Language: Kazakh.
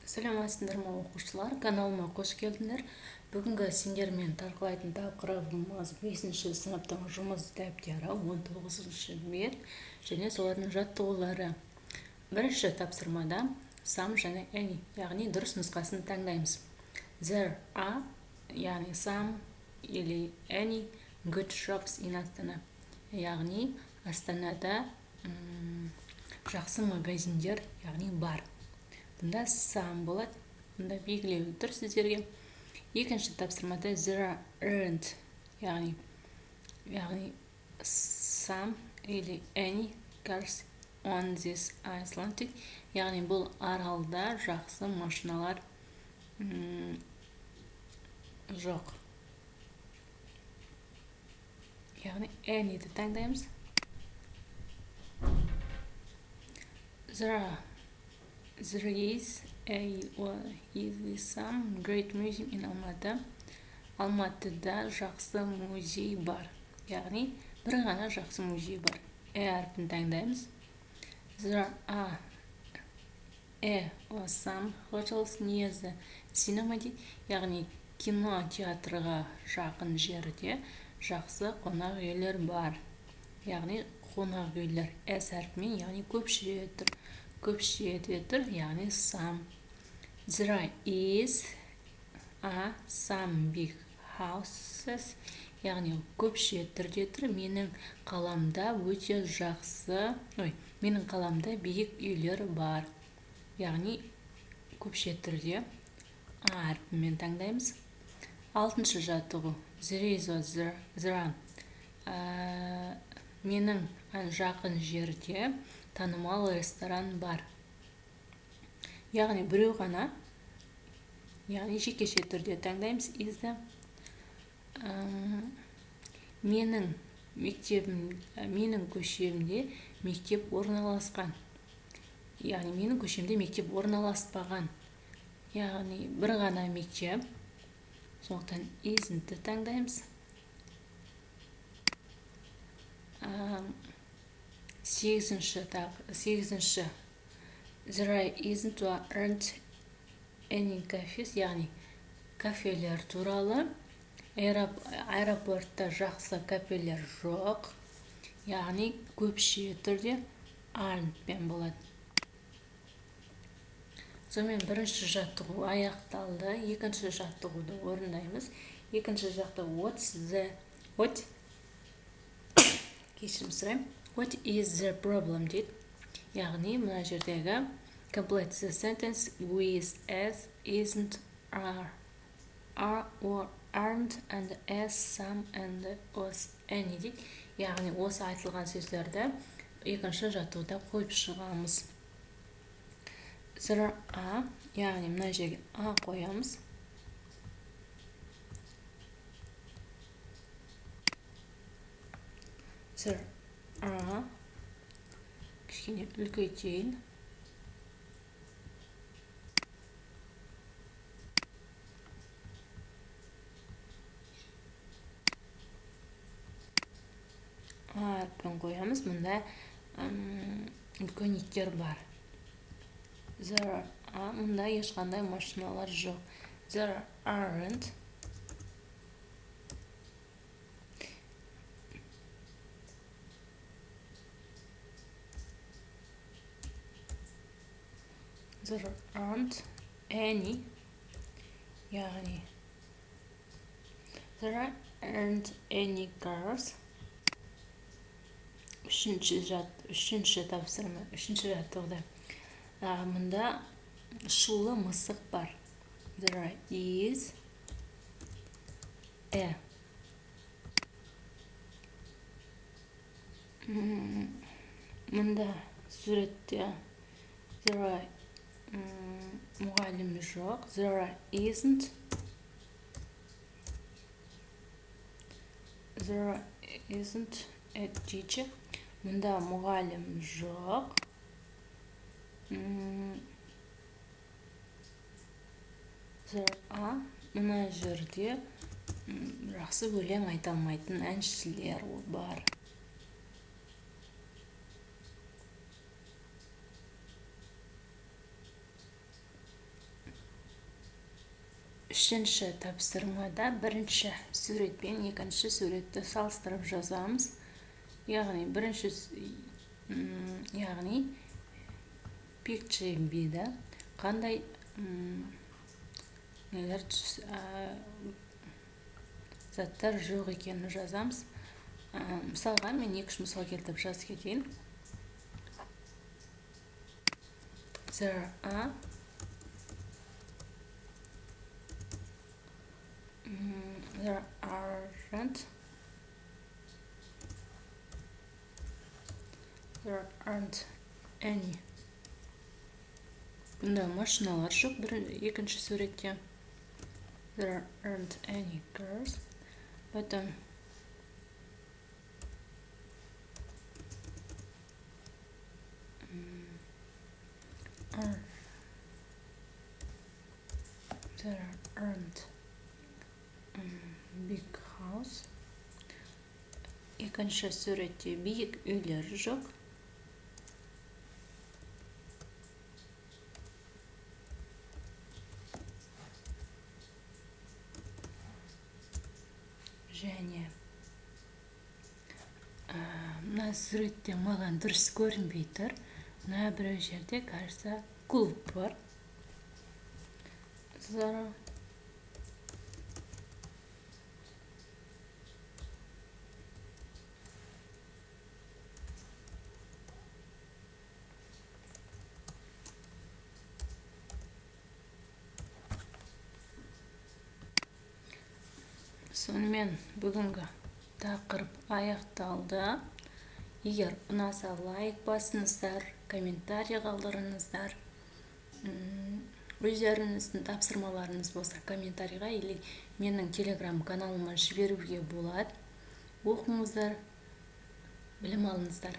Саламатсыңдар ма, оқушылар! Каналыма қош келдіңдер. Бүгінгі сендермен талқылайтын тақырыбымыз: бесінші сыныптың жұмыс дәптері, 19-бет және солардың жаттығулары. Бірінші тапсырмада some және any, яғни дұрыс нұсқасын таңдаймыз. There are, яғни some или any good shops in Астана, яғни Астанада жақсы магазиндер, яғни бар. Бұнда some болады, бұнда белгілеулі тұр сіздерге. Екінші тапсырмада there aren't, яғни some или any cars on this island, яғни бұл аралда жақсы машиналар жоқ, яғни anyді таңдаймыз. There is a or is some great museum in Алматы. Алматыда жақсы музей бар. Яғни бір ғана жақсы музей бар. A әрпін таңдаймыз. There are a or some hotels near the cinema дейді. Яғни кино театрға жақын жерде жақсы қонақ үйлер бар. Яғни қонақ үйлер S әрпімен, яғни көпше тұр. Көпше тұр, яғни some. There is a some big houses, яғни көпше түрде тұр. Менің қаламда өте жақсы, ой, менің қаламда биік үйлер бар. Яғни көпше түрде A әрпімен таңдаймыз. Алтыншы жаттығу. There is or there are. Менің жақын жерде танымал ресторан бар. Яғни біреу ғана, яғни жекеше түрде таңдаймыз is-ді. Менің мектебім, менің көшемде мектеп орналасқан. Яғни менің көшемде мектеп орналаспаған. Яғни бір ғана мектеп. Сондықтан isn't-ті таңдаймыз. Сегізінші. There isn't or aren't any cafes, яғни кафелер туралы. Аэропортта жақсы кафелер жоқ. Яғни көпше түрде aren't-пен болады. Сонымен, бірінші жаттығу аяқталды. Екінші жаттығуды орындаймыз. Екінші жақта what's the what, кешірім сұраймын. What is the problem дейді. Яғни мына жердегі complete the sentence with is, isn't, are or aren't and as, some and or any дейді. Яғни осы айтылған сөздерді екінші жаттығуда қойып шығамыз. There are, яғни мына жерге a қоямыз. There are, кішкене үлкейтейін. A әрпін қоямыз. Мұнда үлкен иттер бар. There are, мұнда ешқандай машиналар жоқ. There aren't There aren't any, яғни there aren't any cars. Үшінші тапсырма, үшінші жаттығуда. Мұнда шулы мысық бар. There is a. Мұнда суретте there are, мұғалім жоқ. There isn't a teacher. Мұнда мұғалім жоқ. There are, мына жерде жақсы өлең айта алмайтын әншілер бар. Үшінші тапсырмада бірінші сурет пен екінші суретті салыстырып жазамыз. Яғни бірінші, яғни Picture B-да қандай нелер заттар жоқ екенін жазамыз. Мысалға мен екі-үш мысал келтіріп жазып кетейін. There are there aren't there aren't any. Бұнда машиналар жоқ бір екінші суретте. There aren't any cars. Потом there aren't big house. Екінші суретте биік үйлер жоқ. Және мына суретте маған дұрыс көрінбей тұр. Мына бір жерде, кажется, клуб бар. There Сонымен бүгінгі тақырып аяқталды. Егер ұнаса лайк басыңыздар, комментарий қалдырыңыздар. Өздеріңіздің тапсырмаларыңыз болса комментарийға или менің телеграм каналыма жіберуге болады. Оқыңыздар, білім алыңыздар.